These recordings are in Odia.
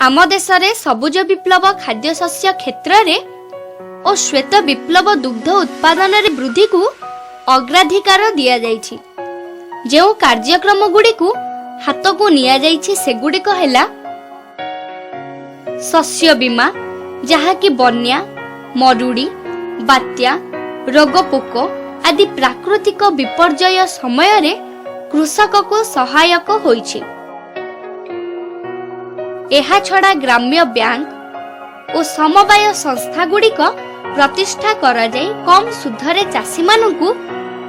ଆମ ଦେଶରେ ସବୁଜ ବିପ୍ଳବ ଖାଦ୍ୟଶସ୍ୟ କ୍ଷେତ୍ରରେ ଓ ଶ୍ୱେତ ବିପ୍ଳବ ଦୁଗ୍ଧ ଉତ୍ପାଦନରେ ବୃଦ୍ଧିକୁ ଅଗ୍ରାଧିକାର ଦିଆଯାଇଛି। ଯେଉଁ କାର୍ଯ୍ୟକ୍ରମଗୁଡ଼ିକୁ ହାତକୁ ନିଆଯାଇଛି, ସେଗୁଡ଼ିକ ହେଲା ଶସ୍ୟ ବୀମା, ଯାହାକି ବନ୍ୟା, ମରୁଡ଼ି, ବାତ୍ୟା, ରୋଗପୋକ ଆଦି ପ୍ରାକୃତିକ ବିପର୍ଯ୍ୟୟ ସମୟରେ କୃଷକକୁ ସହାୟକ ହୋଇଛି। ଏହାଛଡ଼ା ଗ୍ରାମ୍ୟ ବ୍ୟାଙ୍କ ଓ ସମବାୟ ସଂସ୍ଥାଗୁଡ଼ିକ ପ୍ରତିଷ୍ଠା କରାଯାଇ କମ୍ ସୁଧରେ ଚାଷୀମାନଙ୍କୁ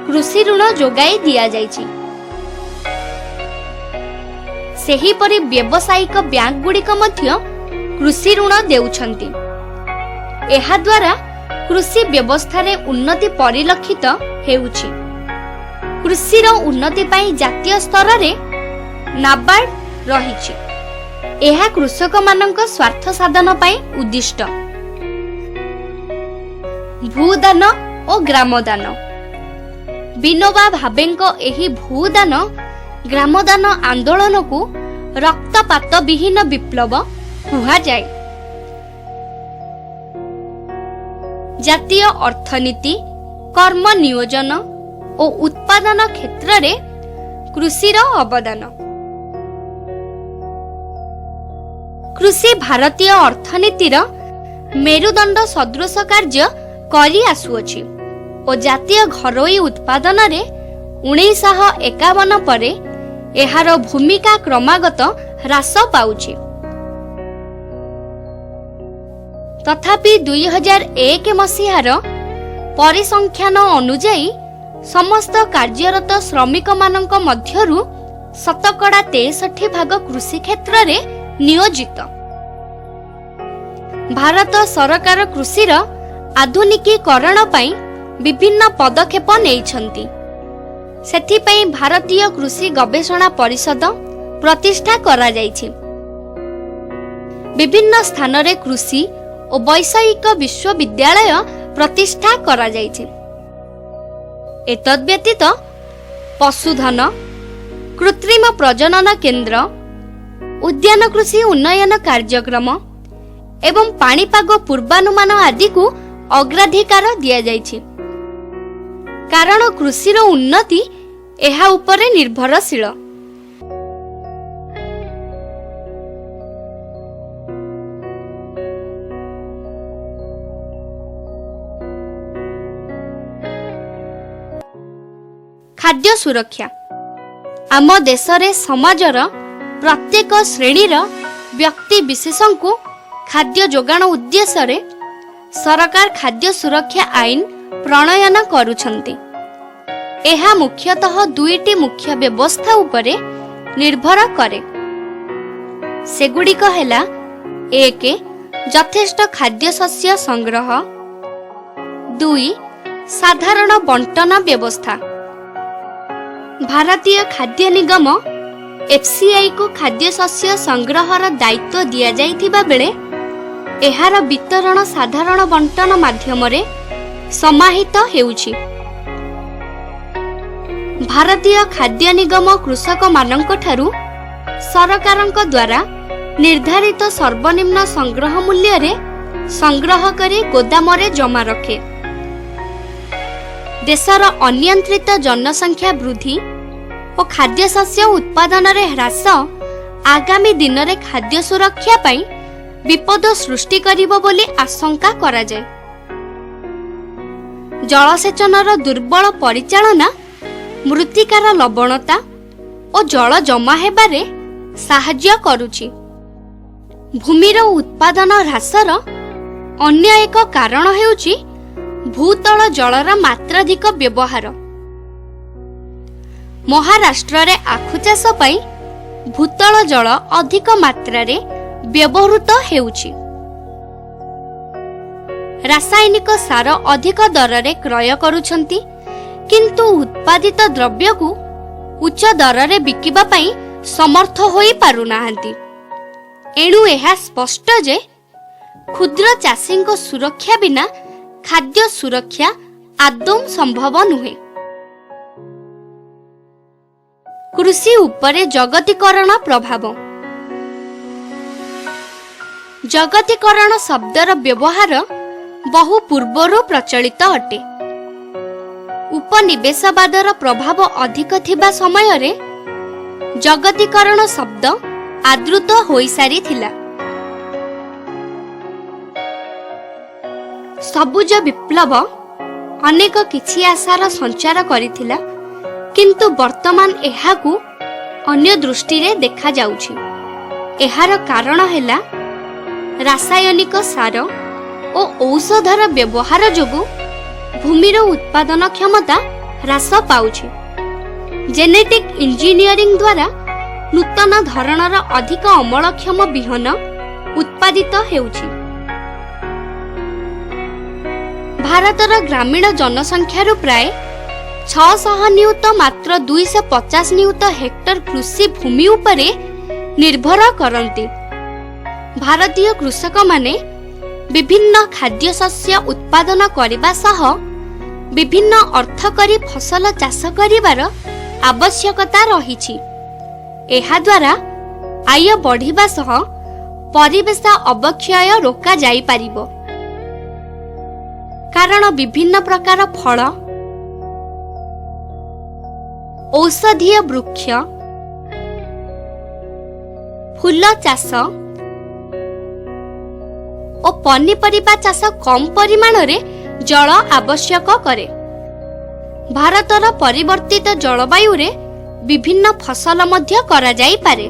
କୃଷି ଋଣ ଯୋଗାଇ ଦିଆଯାଇଛି। ସେହିପରି ବ୍ୟବସାୟିକ ବ୍ୟାଙ୍କଗୁଡ଼ିକ ମଧ୍ୟ କୃଷି ଋଣ ଦେଉଛନ୍ତି। ଏହାଦ୍ୱାରା କୃଷି ବ୍ୟବସ୍ଥାରେ ଉନ୍ନତି ପରିଲକ୍ଷିତ ହେଉଛି। କୃଷିର ଉନ୍ନତି ପାଇଁ ଜାତୀୟ ସ୍ତରରେ ନାବାର୍ଡ ରହିଛି। ଏହା କୃଷକମାନଙ୍କ ସ୍ୱାର୍ଥ ସାଧନ ପାଇଁ ଉଦ୍ଦିଷ୍ଟ। ଭୂଦାନ ଓ ଗ୍ରାମଦାନ। ବିନୋବା ଭାବେଙ୍କ ଏହି ଭୂଦାନ ଗ୍ରାମଦାନ ଆନ୍ଦୋଳନକୁ ରକ୍ତପାତ ବିହୀନ ବିପ୍ଳବ କୁହାଯାଏ। ଜାତୀୟ ଅର୍ଥନୀତି, କର୍ମ ନିୟୋଜନ ଓ ଉତ୍ପାଦନ କ୍ଷେତ୍ରରେ କୃଷିର ଅବଦାନ। କୃଷି ଭାରତୀୟ ଅର୍ଥନୀତିର ମେରୁଦଣ୍ଡ ସଦୃଶ କାର୍ଯ୍ୟ କରି ଆସୁଅଛି ଓ ଜାତୀୟ ଘରୋଇ ଉତ୍ପାଦନରେ 1951 ପରେ ଏହାର ଭୂମିକା କ୍ରମାଗତ ହ୍ରାସ ପାଉଛି। ତଥାପି 2001 ମସିହାର ପରିସଂଖ୍ୟାନ ଅନୁଯାୟୀ ସମସ୍ତ କାର୍ଯ୍ୟରତ ଶ୍ରମିକମାନଙ୍କ ମଧ୍ୟରୁ 63% ଭାଗ କୃଷି କ୍ଷେତ୍ରରେ ନିୟୋଜିତ। ଭାରତ ସରକାର କୃଷିର ଆଧୁନିକୀକରଣ ପାଇଁ ବିଭିନ୍ନ ପଦକ୍ଷେପ ନେଇଛନ୍ତି। ସେଥିପାଇଁ ଭାରତୀୟ କୃଷି ଗବେଷଣା ପରିଷଦ ପ୍ରତିଷ୍ଠା କରାଯାଇଛି। ବିଭିନ୍ନ ସ୍ଥାନରେ କୃଷି ଓ ବୈଷୟିକ ବିଶ୍ୱବିଦ୍ୟାଳୟ ପ୍ରତିଷ୍ଠା କରାଯାଇଛି। ଏତଦ୍ ବ୍ୟତୀତ ପଶୁଧନ, କୃତ୍ରିମ ପ୍ରଜନନ କେନ୍ଦ୍ର, ଉଦ୍ୟାନ କୃଷି ଉନ୍ନୟନ କାର୍ଯ୍ୟକ୍ରମ ଏବଂ ପାଣିପାଗ ପୂର୍ବାନୁମାନ ଆଦିକୁ ଅଗ୍ରାଧିକାର ଦିଆଯାଇଛି, କାରଣ କୃଷିର ଉନ୍ନତି ଏହା ଉପରେ ନିର୍ଭରଶୀଳ। ଖାଦ୍ୟ ସୁରକ୍ଷା। ଆମ ଦେଶରେ ସମାଜର ପ୍ରତ୍ୟେକ ଶ୍ରେଣୀର ବ୍ୟକ୍ତି ବିଶେଷଙ୍କୁ ଖାଦ୍ୟ ଯୋଗାଣ ଉଦ୍ଦେଶ୍ୟରେ ସରକାର ଖାଦ୍ୟ ସୁରକ୍ଷା ଆଇନ ପ୍ରଣୟନ କରୁଛନ୍ତି। ଏହା ମୁଖ୍ୟତଃ ଦୁଇଟି ମୁଖ୍ୟ ବ୍ୟବସ୍ଥା ଉପରେ ନିର୍ଭର କରେ। ସେଗୁଡ଼ିକ ହେଲା, ଏକ, ଯଥେଷ୍ଟ ଖାଦ୍ୟଶସ୍ୟ ସଂଗ୍ରହ; ଦୁଇ, ସାଧାରଣ ବଣ୍ଟନ ବ୍ୟବସ୍ଥା। ଭାରତୀୟ ଖାଦ୍ୟ ନିଗମ ଏଫ୍ସିଆଇକୁ ଖାଦ୍ୟଶସ୍ୟ ସଂଗ୍ରହର ଦାୟିତ୍ୱ ଦିଆଯାଇଥିବା ବେଳେ ଏହାର ବିତରଣ ସାଧାରଣ ବଣ୍ଟନ ମାଧ୍ୟମରେ ସମାହିତ ହେଉଛି। ଭାରତୀୟ ଖାଦ୍ୟ ନିଗମ କୃଷକମାନଙ୍କଠାରୁ ସରକାରଙ୍କ ଦ୍ୱାରା ନିର୍ଦ୍ଧାରିତ ସର୍ବନିମ୍ନ ସଂଗ୍ରହ ମୂଲ୍ୟରେ ସଂଗ୍ରହ କରି ଗୋଦାମରେ ଜମା ରଖେ। ଦେଶର ଅନିୟନ୍ତ୍ରିତ ଜନସଂଖ୍ୟା ବୃଦ୍ଧି ଓ ଖାଦ୍ୟଶସ୍ୟ ଉତ୍ପାଦନରେ ହ୍ରାସ ଆଗାମୀ ଦିନରେ ଖାଦ୍ୟ ସୁରକ୍ଷା ପାଇଁ ବିପଦ ସୃଷ୍ଟି କରିବ ବୋଲି ଆଶଙ୍କା କରାଯାଏ। ଜଳସେଚନର ଦୁର୍ବଳ ପରିଚାଳନା ମୃତ୍ତିକାର ଲବଣତା ଓ ଜଳ ଜମା ହେବାରେ ସାହାଯ୍ୟ କରୁଛି। ଭୂମିର ଉତ୍ପାଦନ ହ୍ରାସର ଅନ୍ୟ ଏକ କାରଣ ହେଉଛି ଭୂତଳ ଜଳର ମାତ୍ରାଧିକ ବ୍ୟବହାର। ମହାରାଷ୍ଟ୍ରରେ ଆଖୁ ଚାଷ ପାଇଁ ଭୂତଳ ଜଳ ଅଧିକ ମାତ୍ରାରେ ବ୍ୟବହୃତ ହେଉଛି। ରାସାୟନିକ ସାର ଅଧିକ ଦରରେ କ୍ରୟ କରୁଛନ୍ତି, କିନ୍ତୁ ଉତ୍ପାଦିତ ଦ୍ରବ୍ୟକୁ ଉଚ୍ଚ ଦରରେ ବିକିବା ପାଇଁ ସମର୍ଥ ହୋଇ ପାରୁନାହାନ୍ତି। ଏଣୁ ଏହା ସ୍ପଷ୍ଟ ଯେ କ୍ଷୁଦ୍ର ଚାଷୀଙ୍କ ସୁରକ୍ଷା ବିନା ଖାଦ୍ୟ ସୁରକ୍ଷା ଆଦୌ ସମ୍ଭବ ନୁହେଁ। କୃଷି ଉପରେ ଜଗତୀକରଣ ପ୍ରଭାବ। ଜଗତୀକରଣ ଶବ୍ଦର ବ୍ୟବହାର ବହୁ ପୂର୍ବରୁ ପ୍ରଚଳିତ ଅଟେ। ଉପନିବେଶବାଦର ପ୍ରଭାବ ଅଧିକ ଥିବା ସମୟରେ ଜଗତୀକରଣ ଶବ୍ଦ ଆଦୃତ ହୋଇସାରିଥିଲା। ସବୁଜ ବିପ୍ଳବ ଅନେକ କିଛି ଆଶାର ସଞ୍ଚାର କରିଥିଲା, କିନ୍ତୁ ବର୍ତ୍ତମାନ ଏହାକୁ ଅନ୍ୟ ଦୃଷ୍ଟିରେ ଦେଖାଯାଉଛି। ଏହାର କାରଣ ହେଲା, ରାସାୟନିକ ସାର ଓ ଔଷଧର ବ୍ୟବହାର ଯୋଗୁଁ ଭୂମିର ଉତ୍ପାଦନ କ୍ଷମତା ହ୍ରାସ ପାଉଛି। ଜେନେଟିକ୍ ଇଞ୍ଜିନିୟରିଂ ଦ୍ୱାରା ନୂତନ ଧରଣର ଅଧିକ ଅମଳକ୍ଷମ ବିହନ ଉତ୍ପାଦିତ ହେଉଛି। ଭାରତର ଗ୍ରାମୀଣ ଜନସଂଖ୍ୟାରୁ ପ୍ରାୟ 600 ନିୟୁତ ମାତ୍ର 250 ନିୟୁତ ହେକ୍ଟର କୃଷି ଭୂମି ଉପରେ ନିର୍ଭର କରନ୍ତି। ଭାରତୀୟ କୃଷକମାନେ ବିଭିନ୍ନ ଖାଦ୍ୟଶସ୍ୟ ଉତ୍ପାଦନ କରିବା ସହ ବିଭିନ୍ନ ଅର୍ଥକରୀ ଫସଲ ଚାଷ କରିବାର ଆବଶ୍ୟକତା ରହିଛି। ଏହାଦ୍ୱାରା ଆୟ ବଢ଼ିବା ସହ ପରିବେଶ ଅବକ୍ଷୟ ରୋକାଯାଇପାରିବ, କାରଣ ବିଭିନ୍ନ ପ୍ରକାର ଫଳ, ଔଷଧୀୟ ବୃକ୍ଷ, ଫୁଲ ଚାଷ ଓ ପନିପରିବା ଚାଷ କମ୍ ପରିମାଣରେ ଜଳ ଆବଶ୍ୟକ କରେ। ଭାରତର ପରିବର୍ତ୍ତିତ ଜଳବାୟୁରେ ବିଭିନ୍ନ ଫସଲ ମଧ୍ୟ କରାଯାଇପାରେ।